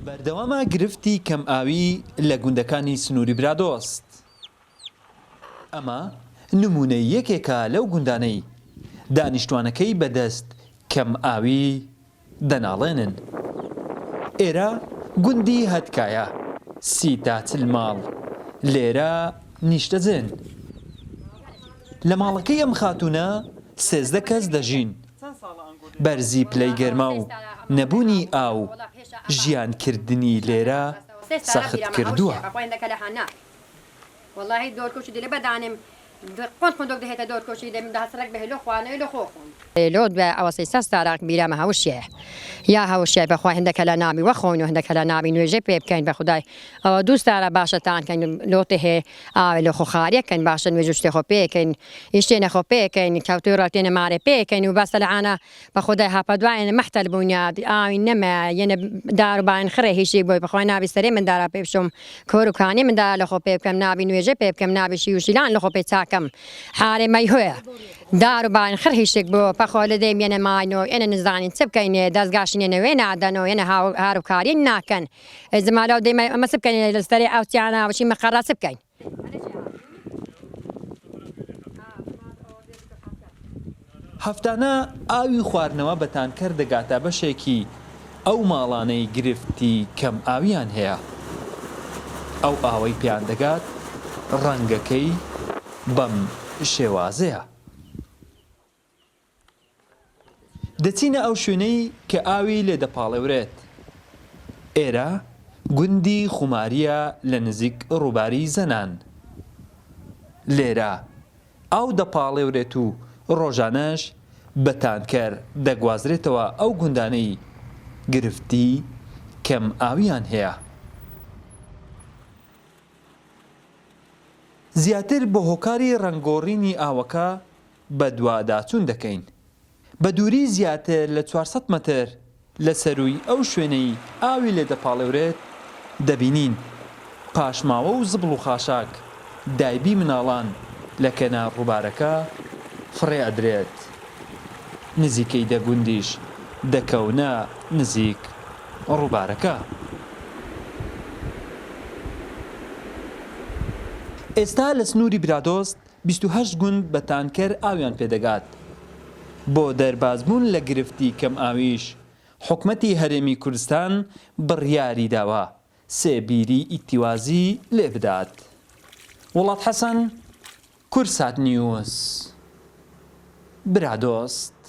بەردەوامە گرفتی کەمئاوی لە گوندەکانی سنووری برادۆست. ئەمە نموونەی یەکێکە لەو گوندانەی دانیشتوانەکەی بەدەست کەمئاوی دەناڵێنن. ئێرە گوندی هەتکایە، سی تا 40 ماڵ لێرە نیشتەجێن. لە ماڵەکەی ئەم خاتوونە 13 کەس دەژین. بەرزی پلەی گەرما و نەبوونی ئاو ژیانکردنی لێرە سەخت کردووە. هەفتانە ئاوی خواردنەوە بە تانکەر دەگاتە بەشێکی ئەو ماڵانەی گرفتی کەم ئاوییان هەیە. ئەو ئاوەی پێیان دەگات ڕەنگەکەی بەم شێوازەیە. دەچینە ئەو شوێنەی کە ئاوی لێ دەپاڵێورێت. ئێرە گوندی خومارییە لە نزیک ڕووباری زەنان. لێرە ئاو دەپاڵێورێت و ڕۆژانەش بە تانکەر دەگوازرێتەوە ئەو گوندانەی گرفتی کەم ئاوییان هەیە. زیاتر بۆ هۆکاری ڕەنگگۆڕینی ئاوەکە بەدواداچوون دەکەین. بە دووری زیاتر لە 400 مەتر لە سەرووی ئەو شوێنەی ئاوی لێ دەپاڵێورێت دەبینین پاشماوە و زبڵ و خاشاک دایبی مناڵان لە کەنار ڕووبارەکە فڕێ ئەدرێت. نزیکەی دە گوندیش دەکەونە نزیک ڕووبارەکە. ئێستا لە سنووری برادۆست 28 گوند بە تانکەر ئاویان پێدەگات. بۆ دەربازبوون لە گرفتی کەمئاویش، حکومەتی هەرێمی کوردستان بڕیاریداوە سێ بیری ئیتیوازی لێ بدات. وڵات حەسەن، کوردسات نیوز، برادۆست.